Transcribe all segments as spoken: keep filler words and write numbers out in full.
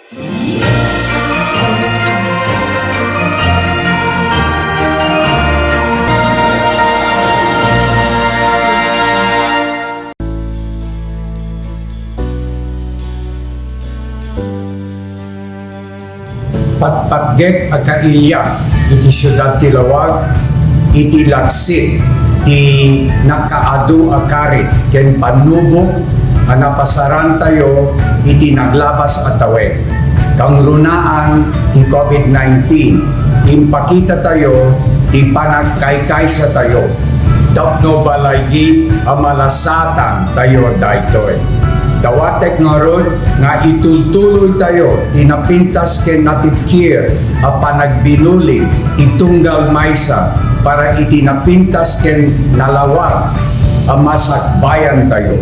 Patpatgek a kailiak iti siudad ti Laoag, iti laksid ti nakaadu a karit ken pannubok a napasarantayo iti naglabas a tawen. Kangrunaan ti covid nineteen, impakitatayo ti panagkaykaysatayo. Tapno balaygi a malasatantayo daytoy. Dawatek ngarud nga itultuloytayo ti napintas ken natipkir a panagbinuli ti tunggal maysa para iti napintas ken nalawag a masakbayantayo.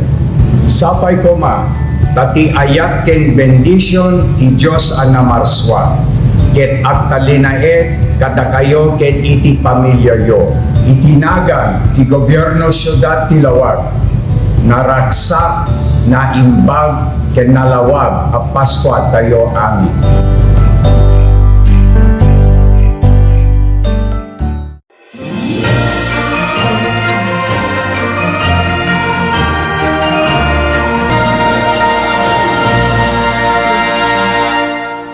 Sapay koma ta ti ayat ken bendision ti Dios a namarsua ket agtalinaed kadakayo ken iti pamiliayo. Iti nagan ti Gobierno Siudad ti Laoag, naragsak, naimbag, ken nalawag a Paskua tayo amin.